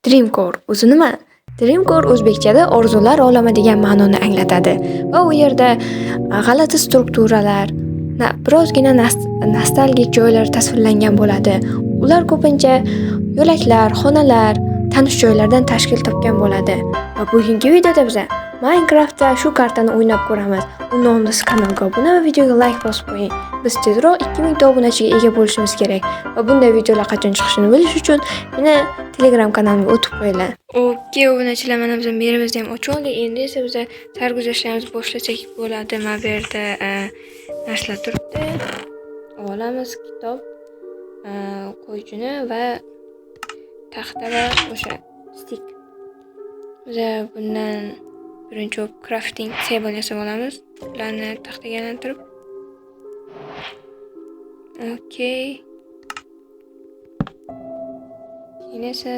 Dreamcore o'zi nima? Dreamcore o'zbekchada orzular olami degan ma'noni anglatadi va u yerda g'alati strukturalar, birozgina nostalgik joylar tasvirlangan bo'ladi. Ular ko'pincha yo'laklar, xonalar, tanish joylardan tashkil topgan bo'ladi. Va bugungi videoda biz Minecraftda shu kartani o'ynab ko'ramiz. Undan oldin siz kanalga obuna va videoga like bosib qo'ying. Biz tezroq 2000 ta obunachiga ega bo'lishimiz kerak va bunday videolar qachon chiqishini bilish uchun meni Telegram kanalimga o'tib qo'yinglar. Okey, obunachilar, mana biz yerimizni ham ochib oldik. Endi esa biz sarguzashtlarimizni boshlasak bo'ladi. Mana bu yerda narsalar turibdi. Olamiz kitob, qo'ychini va taxta va o'sha stick. Biz bundan birinchi bo'lib crafting table yasab olamiz. Ularni taxtaga aylantirib. Okey. Keyin esa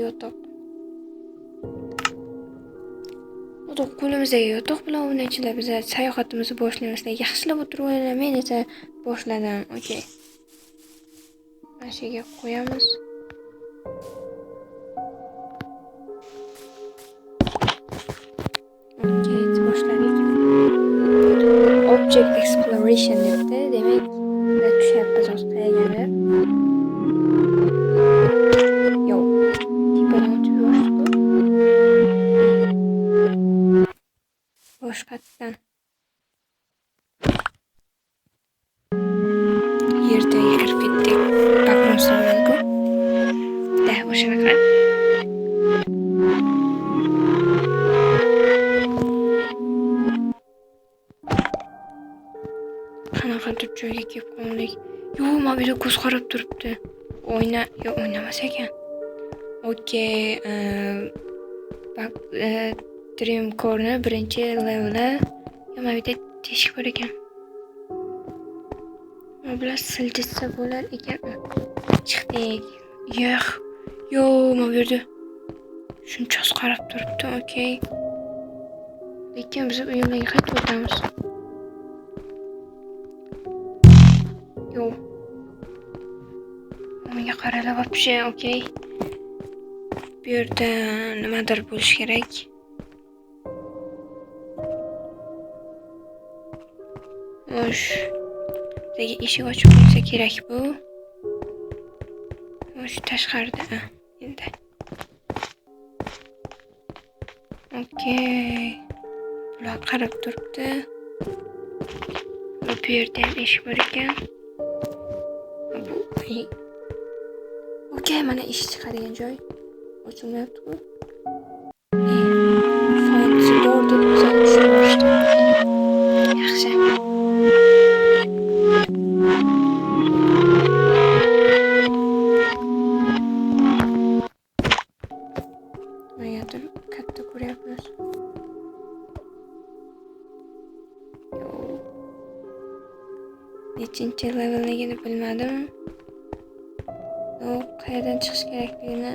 yotoq. Yotoq qo'limizdagi yotoq bilan obunachilar biz sayohatimizni boshlaymiz. Yaxshilab o'tirib olinglar. Men esa boshladim. Okey. Mana shu yerga qo'yamiz. Okey, boshladik. Object exploration debdi. Demak, biz tushyapmiz hozir qayergadir. Yo'q. Tepadan o'tib yuborishdi-ku. Boshqatdan. Yerda kirib ketdik. Background bo'ladi-ku. Da, o'shanaqa. Qanaqadir joyga kelib qoldik. Yo'q, mana bu yerda ko'z qarab turibdi. Oyna, yo'q, oynamas ekan. Okey, Dreamcore'ni birinchi leveli. Yo, mana bu yerda teshik bor ekan. Mana bular siljitsa bo'lar ekan. Chiqdik. Yo'q. Yo'q, mana bu yerda shunchasi qarab turibdi. Okey. Lekin biz u yo'lga qaytib o'tamiz. Yo'q. Menga qaranglar вообще, okey. Bu yerda nimadir bo'lishi kerak. Xo'sh. Bizga eshik ochib qo'ysa kerak bu. Xo'sh, tashqarida, endi. Okey. Bular qarab turibdi. Bu yerda ham eshik bor ekan. Bu okey, mana eshik chiqadigan joy. Ochilmayapti-ku. Find the door deb bizani tushirib yuborishdi. Yaxshi. Nimagadir katta ko'ryapmiz. Yo'q. Nechinchi levelligini bilmadim. Yo'q, qayerdan chiqish kerakligini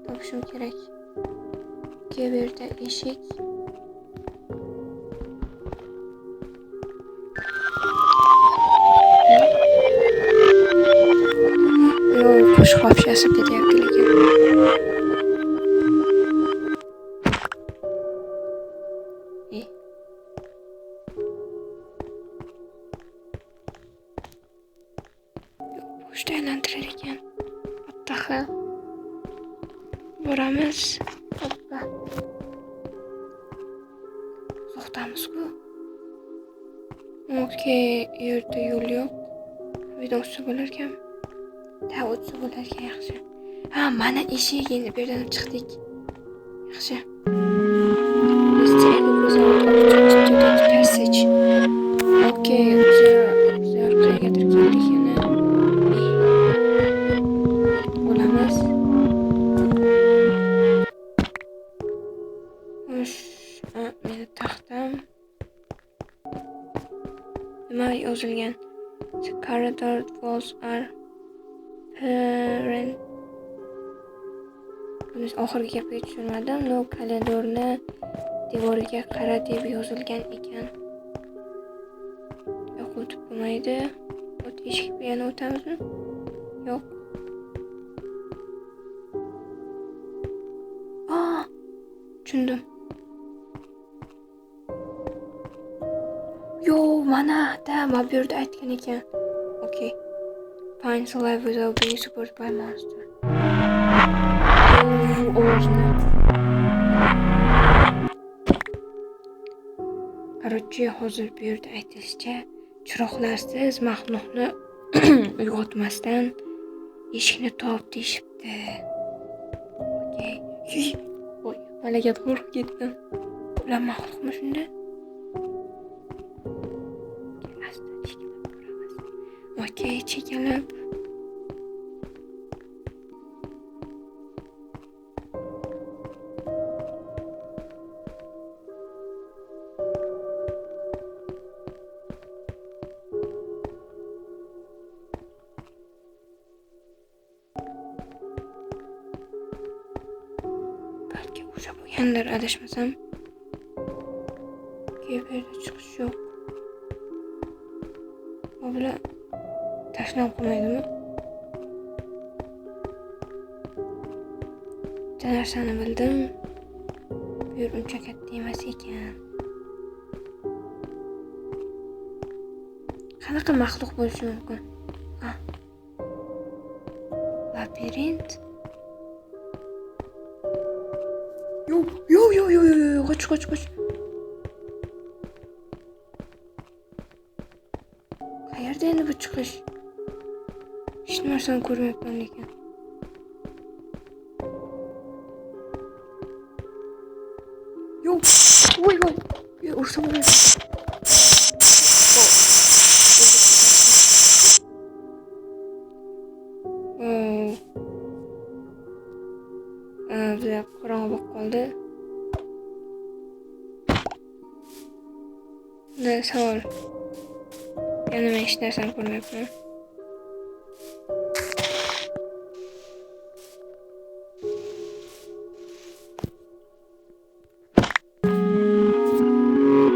topishim kerak. Okey, bu yerda eshik. Yo'q, qo'shiq вообще asab ketyapti lekin. Boshda aylantirar ekan. What the hell? Boramiz. Hoppa. Uzoqdamiz-ku. Okey, u yerda yo'l yo'q. Bu yerdan o'tsa bo'lar ekan. Da, o'tsa bo'lar ekan, yaxshi. Ha, mana eshik, endi bu yerdan chiqdik. Yaxshi. Passage. Okey, bizlar qayergadir keldik yana. Olamiz. Xo'sh, meni taxtam. Nima yozilgan? The corridor walls are parent. Buni oxirgi gapiga tushunmadim. No, koridorni devorga qara deb yozilgan ekan. Yo'q, o'tib bo'lmaydi. O't eshik yana o'tamizmi? Yo'q. Tushundim. Yo, mana da, mana bu yerda aytgan ekan. Okay. Find alive without being supported by monster. Ovozini. Короче, hozir bu yerda aytilishicha, chiroqlarsiz maxluqni uyg'otmasdan eshikni top deyishibdi. Okey. Voy, malakat qo'rqib ketdim. Ular maxluqmi shunda? Asta chekalab ko'ramiz. Okey, chekalab. Balki o'sha bo'lgandir, adashmasam. Okey, bu yerda chiqish yo'q. Bu bilan tashlab qo'ymaydimi? Bitta narsani bildim. Bu yer uncha katta emas ekan. Qanaqa maxluq bo'lishi mumkin? Labirint. Yo, yo, yo, yo, yo, yo, qoch, qoch, qoch. Qayerda endi bu chiqish? Hech narsani ko'rmayapman lekin. Yo, voy, voy. Yo, ursam bo'ladi. Bizlar qorong'i bo'lib qoldi. Unda savol. Yana men hech narsani ko'rmayapman.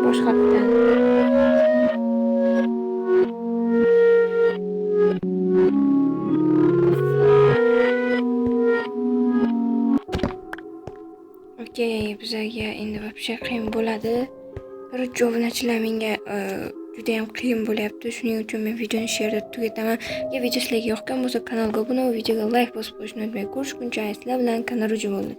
Boshqatdan. Okey, bizaga endi вообще qiyin bo'ladi. Короче, obunachilar menga juda ham qiyin bo'lyapti. Shuning uchun men videoni shu yerda tugataman. Agar video sizlarga yoqqan bo'lsa, kanalga obuna bo'lib, videoga like bosib qo'yishni unutmang. Ko'rishguncha sizlar bilan Kanaruji bo'ldi.